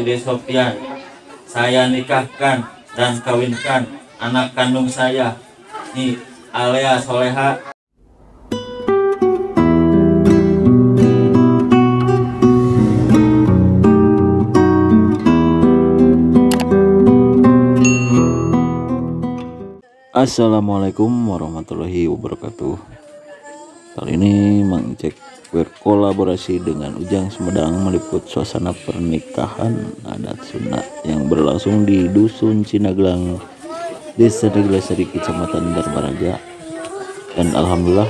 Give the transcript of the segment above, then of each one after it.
Dede Sofyan, saya nikahkan dan kawinkan anak kandung saya, Nyi Alea Soleha. Assalamualaikum warahmatullahi wabarakatuh. Kali ini Mang Icek berkolaborasi dengan Ujang Sumedang meliput suasana pernikahan adat Sunda yang berlangsung di Dusun Cinaglang, Desa Neglasari, Kecamatan Darmaraja. Dan alhamdulillah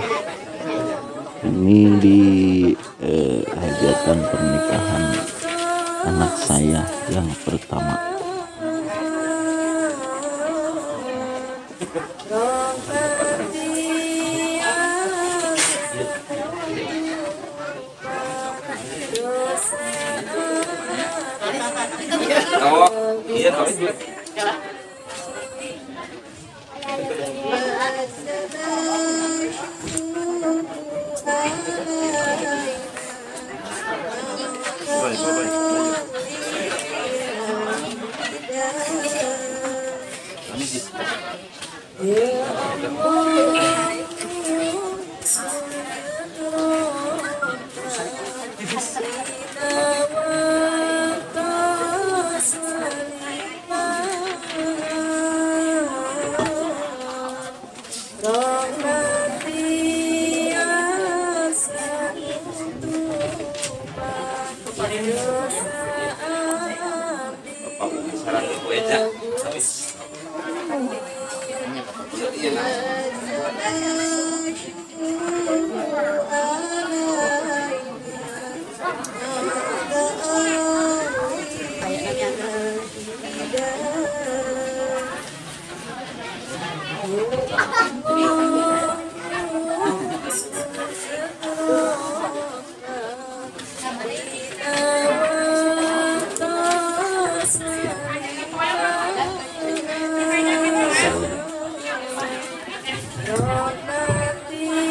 ini di hajatan pernikahan anak saya yang pertama. Oh, iya, tapi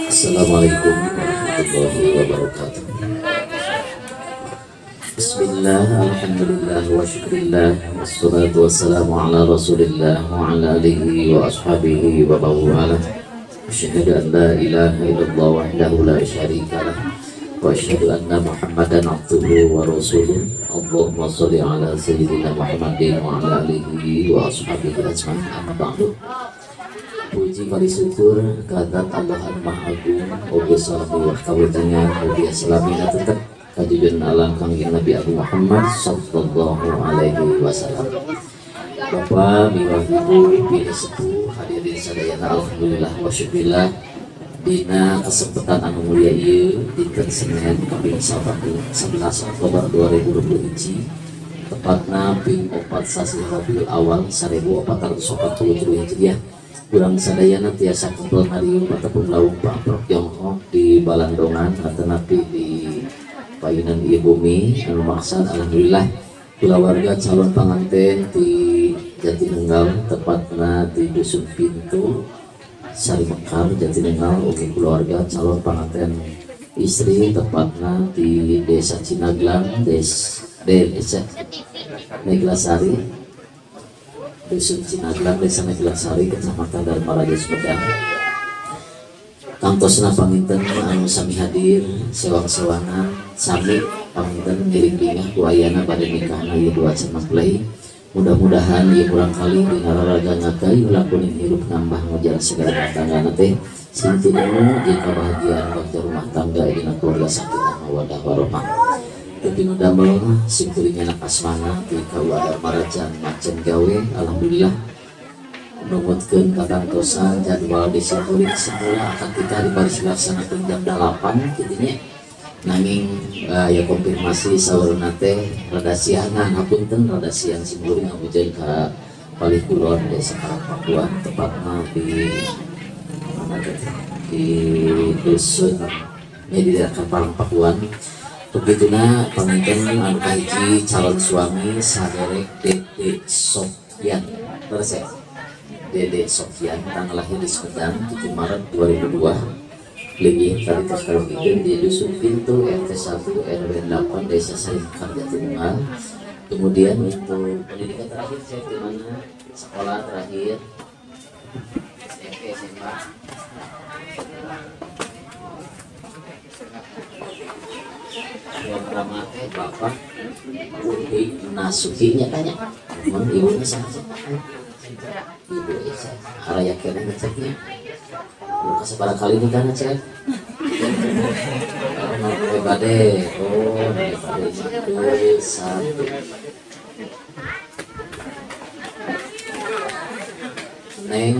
Assalamualaikum warahmatullahi wabarakatuh. Bismillah, alhamdulillah, wa syukurillah, wassalatu wassalamu ala rasulillah wa ala alihi wa ashabihi wa bawala. Asyhadu an la ilaha illallah wahdahu la syarika lah, wa asyhadu anna muhammadan abduhu wa rasuluh. Allahumma sholli ala sayyidina Muhammadin wa ala alihi wa ashabihi ajma'in. Amma ba'du. Puji kali syukur kehadirat Allah Maha Agung, oge salami wa kawitangan, oge salamina tetap kajujuran alam kangjeng Nabi Abu Muhammad sallallahu alaihi wasallam. Bapak, miwah ibu, bini sepuh, hadirin sadayana, alhamdulillah wa syukurillah dina kesempatan anu mulia ieu dinten Senin kaping 11 Oktober 2020 tepatna ping 4 sasi Rabiul Awal 1443 Hijriah. Kurang sadayana tiasa kumpul ngariung ataupun lawung Pak Tiongkok di Balandongan atanapi di payunan ieu bumi anu maksad alhamdulillah kulawarga calon panganten di Jatinunggal tepatna di Dusun Pintu Sari Mekar Jatinunggal, oge keluarga calon panganten istri tepatna di Desa Cinaglang, Desa Neglasari, Dusun Cinaglang, Desa Neglasari, Kecamatan Darmaraja, Sumedang. Tangtosna panginten anu sami hadir sewang-sewangan sami panginten ngiring bingah ku ayana bade nikahna ieu dua cenah play. Mudah-mudahan ieu kurang kali dina raraga ngagayu lakuning hirup nambah ngajar segala rumah tangga teh sing tinemu jeung kabahagiaan bagja rumah tangga dina keluarga sakinah mawaddah warahmah. Tapi nu damel sim kuring anak asmana di KUA Darmaraja macen gawe alhamdulillah numutkeun katantosan jadwal di sim kuring semula akan kita di baris laksanakeun jam 8 kitu nya. Nanging ya konfirmasi saurna teh rada siangan, hapunten rada siang sim kuring ngamujeun ka palih kulon Desa Karangpakuan tepatna di mana teh di dusun nya di daerah Karangpakuan. Begituna panginten anu kahiji calon suami saderek Dede Sofyan. Terus ya Dede Sofyan tanggal lahir di Sumedang 7 Maret 2002. Leuwih tadi tos kalogikeun di Dusun Pintu RT 1 RW 8 Desa Saringkar Jatinunggal. Kemudian untuk pendidikan terakhir saya di mana? Sekolah terakhir SMP, SMA. Yang pertama teh Bapak Udi Nasuki nya tanya. Mun ibunya saha? Ibu Isa. Araya keneh ngeceknya. Luka sabaraha kali nikahna cek? Oh, bade. Oh, bade satu. Neng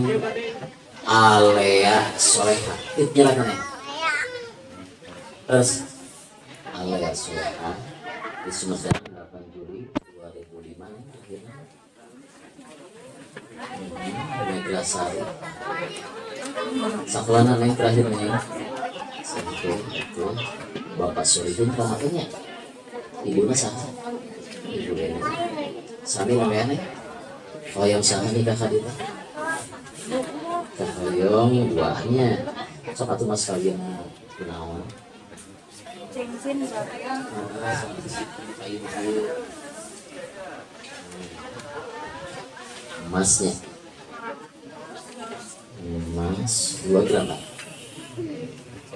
Alea Soleha. Itu nyala Neng. Terus Alea Soleha di Sumedang 8 Juli 2005 akhirnya. Neglasari. Sakolana Neng terakhir Neng. Satu itu Bapak Solihun pamaknya. Ibunya saha? Ibu Lena. Sami namanya Neng. Hoyong saha nikah ka ditu? Hoyong buahnya. Sok atuh mas kawin kunaon? Cengsin emasnya. Emas 2 gram Pak.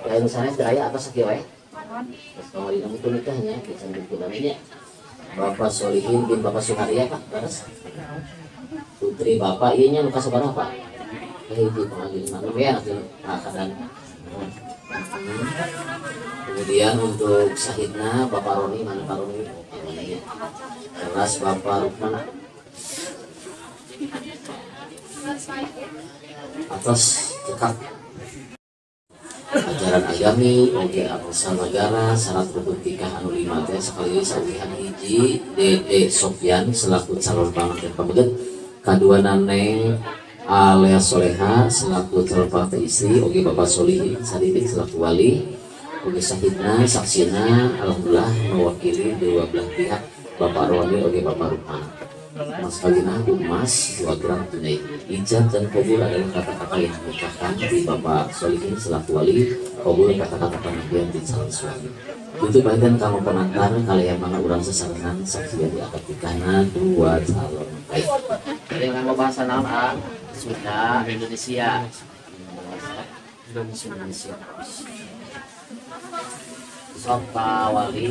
Lain sanes daya atau sakieu we? Terus kalau di itu nikahnya, bisa buku namanya Bapak Solihin bin Bapak Suharya Pak, terus putri Bapak ieu nya luka sabaraha Pak? Hiji pengambil mana ya dan kemudian untuk sahidna Bapak Roni mana Pak Roni? Mana ya? Terus Bapak Rukmana atas cekap ajaran agami oge asal negara syarat rukun nikah anu 5 teh sekali sauwihan hiji Dede Sofyan selaku calon panganten pameget kadua Neng Alea Soleha selaku calon panganten istri oge Bapak Solihin Sadikin selaku wali oge sahidna saksina alhamdulillah mewakili dua belah pihak Bapak Roni oge Bapak Rukmana. Mas kawin emas 2 gram tunai. Ijab dan kabul adalah kata-kata yang menikahkan di Bapak Solihin selaku wali, kabul kata-kata penampilan di calon suami. Itu bagian kamu pengantar kalian mana urang sesarengan saksian di akad nikahna dua calon. Baik. Jadi nganggo bahasa naon a? Sunda, Indonesia. Indonesia. Sok Pak Wali.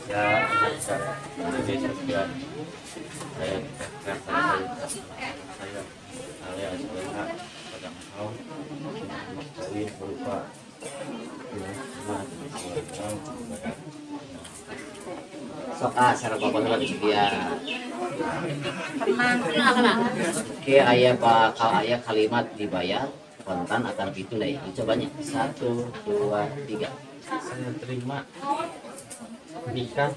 Ya, saya saya Alea Soleha pada mau kawin berupa sok ah sareng bapak heula sedia. Oke, aya bakal aya kalimat dibayar kontan akan gitu deh. Cobanya 1 2 3. Saya terima nikah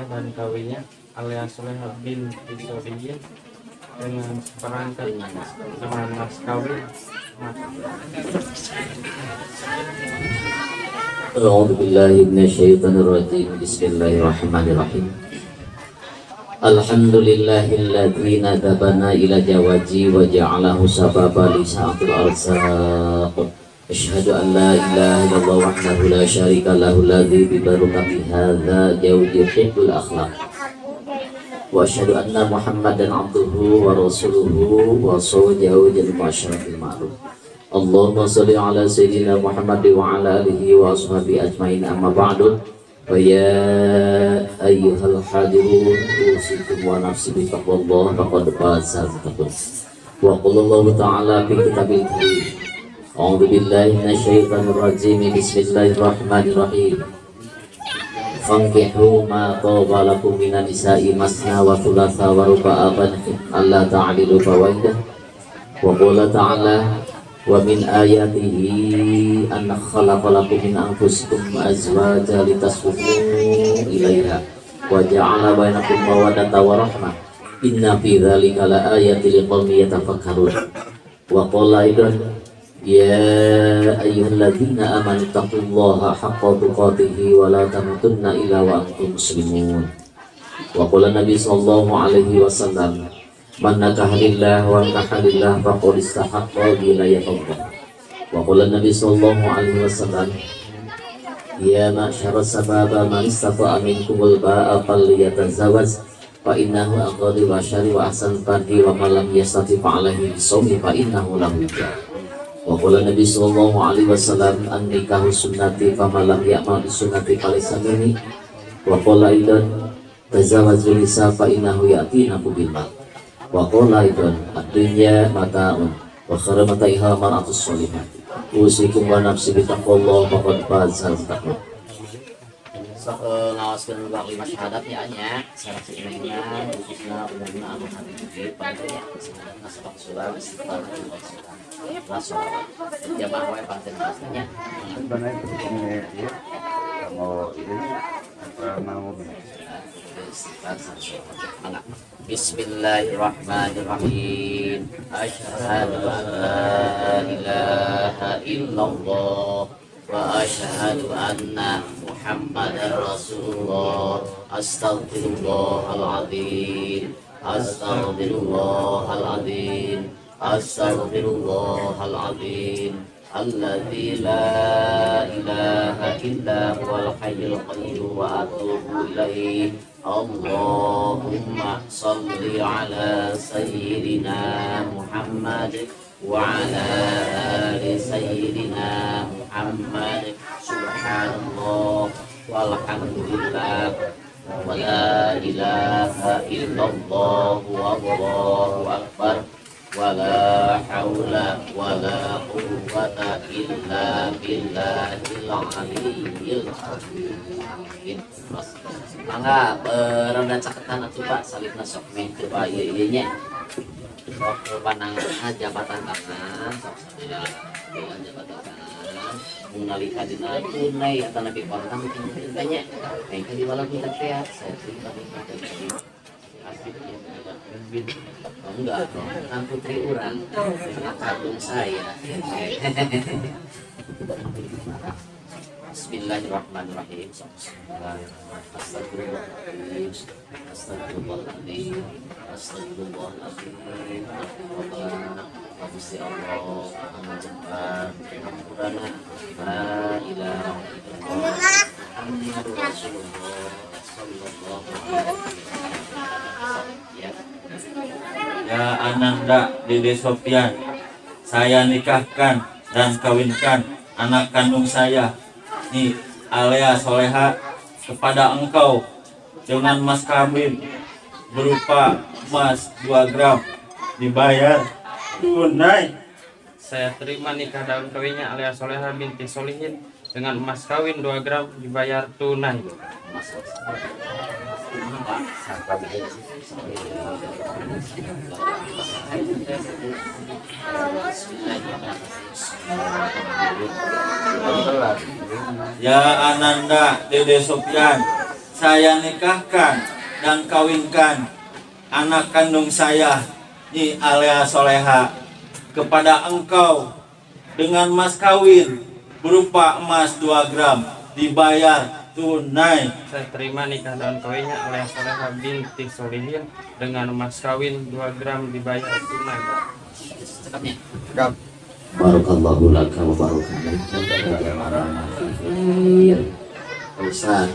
dan kawinnya Alea Soleha bin Solihin dengan seperangkat dengan mas kawin. A'udzu billahi minasyaitonir rajim. Bismillahirrahmanirrahim. Alhamdulillahilladzi nadabana ila jawaji wa ja'alahu sababa li sa'atil arzaq. Asyhadu an la ilaha illallah wahdahu la syarika lahu alladzi bi barakati hadza jawdi hibbul akhlaq. Wa asyhadu anna Muhammadan abduhu wa rasuluhu wa sawjahu jal mu'asyaratil ma'ruf. Allahumma shalli ala sayyidina Muhammad wa ala alihi wa ashabihi ajmain, amma ba'du. Wa ya ayyuhal hadirun usikum wa nafsi bi taqwallah faqad faza al-muttaqun. Wa qala Allahu ta'ala fi kitabil karim. A'udzu billahi minasyaitonir rajim. Bismillahirrahmanirrahim. Fankihu ma taba lakum minan nisa'i masna wa thulatha wa ruba'a alla ta'dilu fawahidah. Wa qala ta'ala Wa min ayatihi an khalaqalakum min anfusikum azwaja litaskunu ilaiha wa ja'ala bainakum mawaddatan wa rahmah. Inna fi dzalika laayatin liqaumin yatafakkarun. Wa qala aidan ya ayyuhalladzina amanu taqullaha haqqa tuqatihi wa la tamutunna illa wa antum muslimun. Wa qala nabi sallallahu alaihi wasallam man nakaha lillah wa nakaha lillah faqad istahaqqa wilayatullah. Wa qala nabi sallallahu alaihi wasallam ya ma'syara sababa man istata'a minkumul ba'a falyatazawwaj fa innahu aqradu bashari wa ahsan fardi wa man lam yastati fa alaihi bisawmi fa innahu lahu wija. Wa qala nabi sallallahu alaihi wasallam an nikahu sunnati fa man lam ya'mal bi sunnati falaysa minni. Wa qala aidan tazawwaju nisa fa innahu ya'tina bil mal. Wa qala aidan ad-dunya mata'un wa khairu mata'iha mar'atus sholihah. Usikum wa nafsi bi taqwallah faqad faza al-muttaqun. Sok ngaoskeun bak lima syahadat ya nya, sareng saimahna khususna umumna anu hati panjenengan syahadatna sok sulam istighfar wa sholawat. Jamaah wae panten nya. Benar ini mau ini apa mau istighfar sareng sholawat. Bismillahirrahmanirrahim. Asyhadu an la ilaha illallah wa asyhadu anna Muhammadar Rasulullah. Astaghfirullahal azim, astaghfirullahal azim, astaghfirullahal azim alladzi la ilaha illa huwal hayyul qayyum wa atubu ilaih. Allahumma salli ala sayyidina Muhammad wa ala ali sayyidina Muhammad. Subhanallah walhamdulillah wa la ilaha illallah wallahu akbar wa la haula wa la quwwata illa billahil aliyyil azim. Mangga rada caketan atuh Pak, salibna sok meh teu ieu ieu nya. Sok panangan jabatan tangan, sok sambil jabatan tangan. Mun nalika dina tunai atanapi kontan teh nya. Engke diwalakeun teh ya, saya teh. Oh, enggak, kan putri urang, kandung saya. Bismillahirrahmanirrahim. Astagfirullahaladzim, astagfirullahaladzim, astagfirullahaladzim. Gusti Allah, anu jembar, hampurana, la ilaha illallah, Muhammadur Rasulullah sallallahu alaihi wasallam. Ya. Ya Ananda Dede Sofian, saya nikahkan dan kawinkan anak kandung saya Nyi Alea Soleha kepada engkau dengan mas kawin berupa emas 2 gram dibayar tunai. Saya terima nikah dalam kawinnya Alea Soleha binti Solihin dengan emas kawin 2 gram dibayar tunai. Ya Ananda Dede Sofian, saya nikahkan dan kawinkan anak kandung saya Nyi Alea Soleha kepada engkau dengan mas kawin berupa emas 2 gram dibayar tunai. Saya terima nikah dan kawinnya Alea Soleha binti Solihin dengan emas kawin 2 gram dibayar tunai. Cekap. Barakallahu laka wa baraka alaika. Ustaz.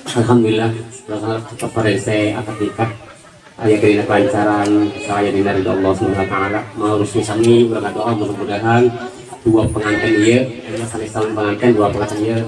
Alhamdulillah, saya akad nikah aya dina kelancaran saya dina ridho Allah Subhanahu wa taala. Mau resmi sami urang doa mudah-mudahan dua pengantin ieu aya sanes calon pengantin dua pengantin ieu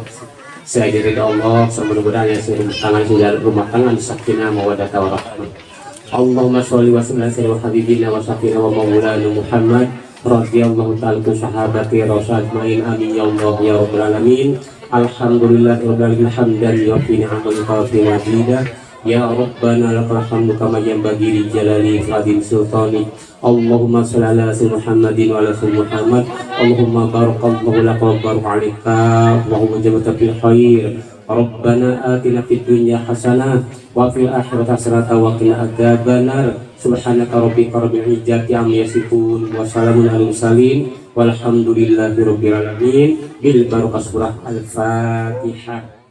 saya diri ridho Allah mudah-mudahan ya rumah tangga rumah tangga sakinah mawaddah warahmah. Allahumma sholli wa sallim ala sayyidina habibina wa safina wa maulana Muhammad radhiyallahu ta'ala an sahabati rasul ajmain amin ya Allah ya rabbal alamin. Alhamdulillahirabbil alamin hamdan yuwaffi ni'amahu wa yukafi mazidah. Ya Rabbana lakal hamdu kama yanbaghi li jalali wajhika sultani. Allahumma shalli ala sayyidina Muhammadin wa ala sayyidina Muhammad. Allahumma barakallahu laka wa barik alaika wa huwa jama'ta bil khair. Rabbana atina fid dunya hasanah wa fil akhirati hasanah wa qina adzabannar. Subhanaka rabbika rabbil izzati amma yasifun wa salamun alal mursalin walhamdulillahi rabbil alamin. Bil barakah surah Al-Fatihah.